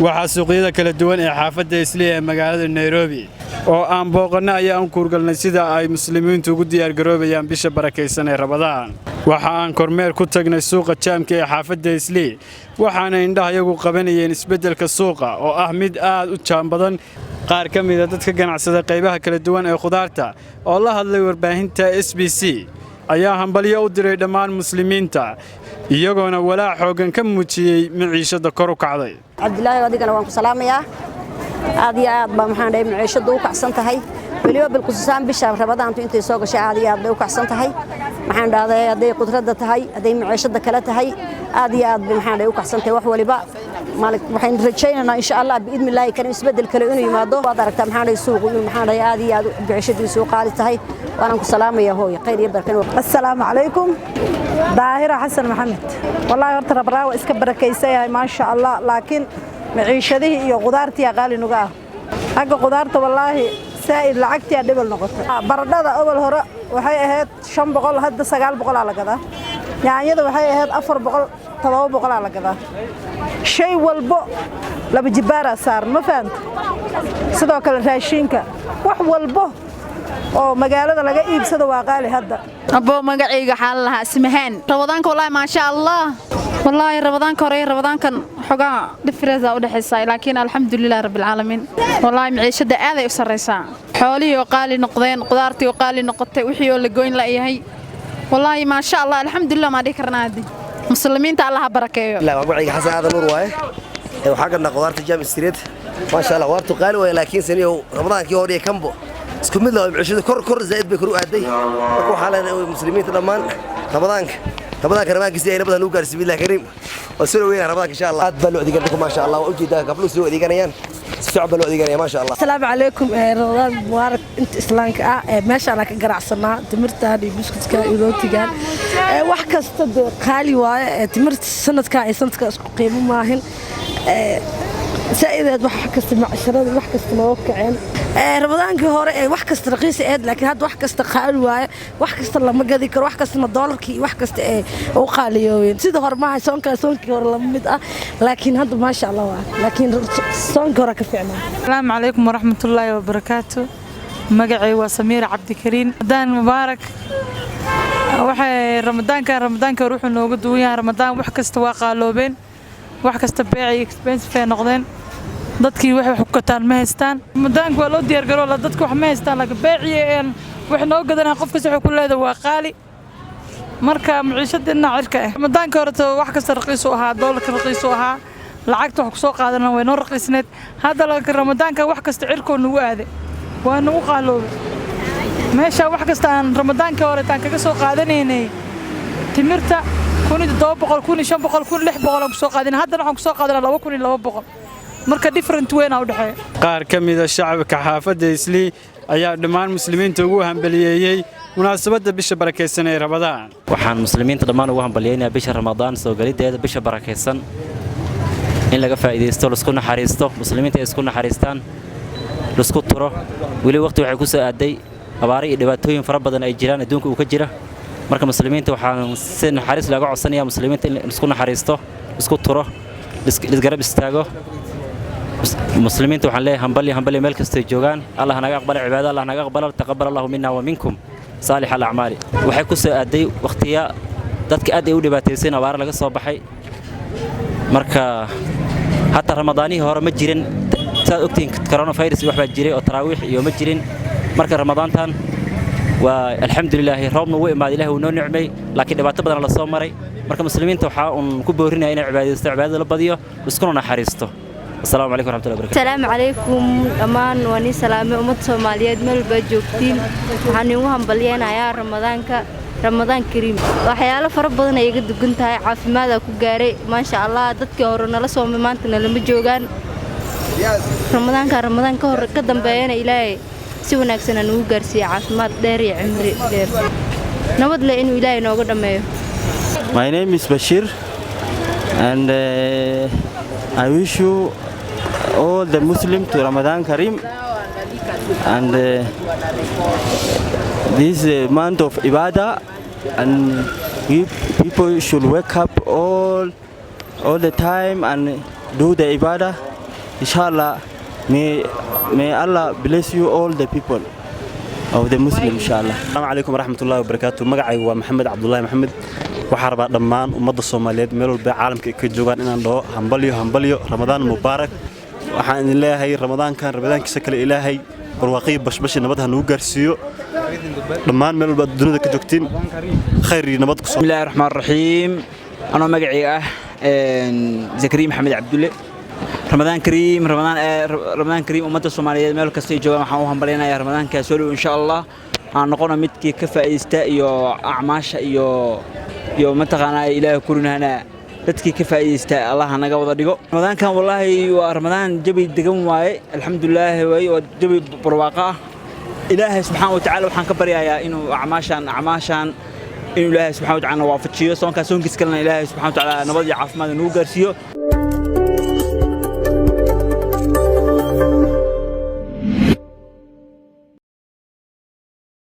Waxaa suuqyada kala duwan ee xaafadda Islii ee magaalada Nairobi oo aan booqanno ayaa aan kuurgalnay sida ay muslimiintu ugu diyaargaroobayaan bisha barakaysan ee Ramadaan. Waxa aan kormeer ku tagnay suuqa jaamka ee xaafadda Islii, waxaana indhahayagu qabanayeen isbeddelka suuqa oo ah mid aad u jaam badan. Qaar ka mida dadka ganacsada qaybaha kala duwan ee khudaarta oo la hadlay warbaahinta SBC ayaa hambalyo u diray dhammaan muslimiinta, iyagoona walaac xooggan ka muujiyey maciishadda kor u kacday. Cabdilaahi, adigana waan ku salaamayaa. Aad iyo aad baa, maxaan dhahay, maciishaddu u kacsan tahay, weliba bilkhususaan bisha Ramadaantu intay soo gashay aad iyo aad bay u kacsan tahay. Maxaan dhahday, hadday khudradda tahay, hadday maciishadda kale tahay, aad iyo aad bay, maxaan dhahay, u kacsan tahay wax waliba. Waxaynu rajaynaynaa, insha Allah, biidni illaahi karim, isbeddel kale inuu yimaado. Waad aragtaa, maxaan dhahay, suuqu inuu, maxaan dhahay, aad iyo aad maciishadiisu u qaali tahay. Waanaan ku salaamayaa, hooy, khayr iyo barkan. Assalaamu calaykum. Daahira Xasan Maxamed. Wallaahi horta Ramadaan waa iska barakaysan yahay, maasha Allah, laakiin maciishadihii iyo qudaartii qaali nuga ah. Xagga qudaarta wallaahi saa'id lacagtii dhibal noqotay. Baradhada awal hore waxay ahayd 500, hadda 900 la gadaa. Yaanyada waxay ahayd 400, 700 la gadaa. Shay walbo laba jibaaraa saaran, ma fahamta? Sidoo kale raashinka, wax walbo oo magaalada laga iibsado waa qaali hadda. Abo, magacayga waxaa la lahaa Ismahaan. Ramadaanka wallaahi maasha Allah. Wallaahi Ramadaanka hore iyo Ramadaankan xogaa difference u dhaxaysa, laakiin alxamdulillaah rabbil caalamiin. Wallaahi maciishada aad ay u sareysaa. Xoolihii oo qaali noqdeen, qudaartii oo qaali noqotay, wixii oo la goyn la yahay. Wallaahi maasha Allah, alxamdulillaah ma dhihi karnaa hadii. Muslimiinta Allah ha barakeeyo. La magacayga Xasan Aadan Nuur waaye. Waxaa gadnaa qudaarta Jam Street. Maasha Allah, qudaartu qaali waaye, laakiin saniyow Ramadaankii hore iyo kanbo isku mid laa. Maciishadu kor kor zaa'id bay kor u aaday. Marka waxaa leenahay muslimiinta dhammaan, Ramadaanka Ramadaankiisa ay nabadan u gaarsiin billahi kariim. Waa soo dhaweynaa Ramadaanka, insha Allah. Aad baa loo adeegan dadku, maasha Allah. Waa ujeedaa gabdhuhu soo adeeganayaan, si fiican baa loo adeeganaya, maasha Allah. Asalaamu calaykum, Ramadaan mubaarak inta islaamka ah. Meeshaan ka ganacsanaa timirtan iyo buskudka iyo rootigan. Wax kasta dee qaali waaye. Timirta sanadkan iyo sanadka isku qiimo maahin. Saa'ideed wax kasta macsharada wax kasta nooga kaceen. Ramadaankii hore ee wax kasta raqiis ahayd, laakiin hadda wax kasta qaali waaye. Wax kasta lama gadi karo, wax kastana doolarkii iyo wax kasta ee u qaaliyoobeen. Sida hore maaha, soonkaa soonkii hore lama mid ah, laakiin hadda maasha Allah waa, laakiin soonkii hore ka fiicnaa. Asalaamu calaykum waraxmatullaahi wabarakaatu. Magacay waa Samiira Cabdikariin. Ramadaan mubaarak. Waxay Ramadaankan Ramadaanka hore wuxuu nooga duwan yahay, Ramadaan wax kasta waa qaaloobeen, wax kasta beecay expensive ay noqdeen. Dadkii wax ku gataan ma haystaan. Ramadaanka waa loo diyaargaroo, dadku wax ma haystaan, laakiin beecii een wax noo gadanaa qof kasta wuxuu ku leedahay waa qaali. Marka maciishada dhinaca cirka ah. Ramadaanka hore wax kasta raqiis u ahaa, doolarka raqiis u ahaa, lacagta wax ku soo qaadana way noo raqiisneed. Hadda laakiin Ramadaanka wax kasta cirkoo nagu aaday, waa nagu qaaloobay. Meesha wax kasta aan Ramadaanka hore taan kaga soo qaadanaynay timirta 1700, 1500, 1600 aan kusoo qaadanay, haddana waxaan kusoo qaadanaa 2200. Marka different weyn aa u dhexeeya. Qaar ka mida shacabka xaafadda Islii ayaa dhammaan muslimiinta ugu hambaliyeeyey munaasabadda bisha barakaysan ee Ramadaan. Waxaan muslimiinta dhammaan ugu hambaliyeynayaa bisha Ramadaan soo geliddeeda, bisha barakaysan, in laga faa'iidaysto, laisku naxariisto, muslimiinta ay isku naxariistaan, laisku turo. Weli waqti waxay ku soo aaday abaaro iyo dhibaatooyin fara badan ay jiraan, adduunka uu ka jira. Marka muslimiinta waxaan si naxariis looga codsanayaa muslimiinta in laisku naxariisto, laisku turo, lisgarab istaago. Muslimiinta waxaan leeyahay hambalyo, hambalyo, meel kastay joogaan. Allah naga aqbala cibaado, Allah naga aqbala. Taqabbal Allahu minna wa minkum saalix alacmaali. Waxay ku soo aaday waqtiya dadka aad ay u dhibaataysan, abaaro laga soo baxay. Marka hataa Ramadaanihii hore ma jirin, saad ogtihiin, coronavirus iyo wax baa jiray oo taraawiix iyo ma jirin. Marka Ramadaantan waa alxamdulilaahi, roobna wuu imaaday, Ilahi wuu noo nicmay, laakiin dhibaato badan la soo maray. Marka muslimiinta waxaa uun ku boorinaya inay cibaadaysto, cibaadada la badiyo, iskuna naxariisto. Asalaamu calaykum waraxmatullahi wabarakatu. Asalaamu calaykum dhammaan, waa nii salaamay ummadda Soomaaliyeed meel walbaa joogtiin. Waxaan iigu hambalyeynayaa Ramadaanka, Ramadaan kariim. Waxyaalo fara badan ay iga dugan tahay, caafimaadaa ku gaaray, maasha Allah. Dadkii hore nala soomay maanta nalama joogaan. Ramadaanka Ramadaan ka hor ka dambeeyana Ilaahay si wanaagsan aan ugu gaarsiiya caafimaad dheer iyo cimri dheer, nabad leh inuu Ilaahay nooga dhammeeyo. My name is Bashir and I wish you all the Muslim to Ramadan Kareem, and this is a month of Ibadah, and we people should wake up all the time and do the Ibadah. Inshallah, may Allah bless you all the people of the Muslim, inshallah. Asalaamu calaykum waraxmatullaahi wabarakaatu. Magacaygu waa Maxamed Cabdulaahi Maxamed. Waxaa rabaa dhammaan ummadda Soomaaliyeed meel walba caalamka ay ka joogaan inaan dhaho hambalyo, hambalyo, Ramadaan mubaarak. Waxaan idin leeyahay Ramadaankan Ramadaankiisa kale Ilaahay barwaaqiyo, bashbashi, nabad ha nagu gaarsiiyo. Dhammaan meel walba aad dunida ka joogtiin, khayr iyo nabad ku. Bismillahi raxmaan raxiim. Anoo magacayga ah Zakariya Maxamed Cabdulle, Ramadaan kariim, Ramadaan, Ramadaan kariim. Ummadda Soomaaliyeed meel kasta ay joogaan waxaan u hambalyaynayaa Ramadaankaa soo dhow. Insha Allah aan noqono midkii ka faa'iidaysta iyo acmaasha iyo mataqaanaa Ilaahay kurinahana dadkii ka faa'iidaysta Allah naga wada dhigo. Ramadaankan wallaahi waa Ramadaan jawi degan waaye, alxamdulilaahi waaye, waa jawi barwaaqo ah. Ilaahay subxaana wa tacaala waxaan ka baryayaa inuu acmaashaan inuu Ilaahay subxaana wa tacaala waafajiyo. Soonkaas soonkiis kalena Ilaahay subxaana wa tacaala nabad iyo caafimaad nagu gaarsiiyo.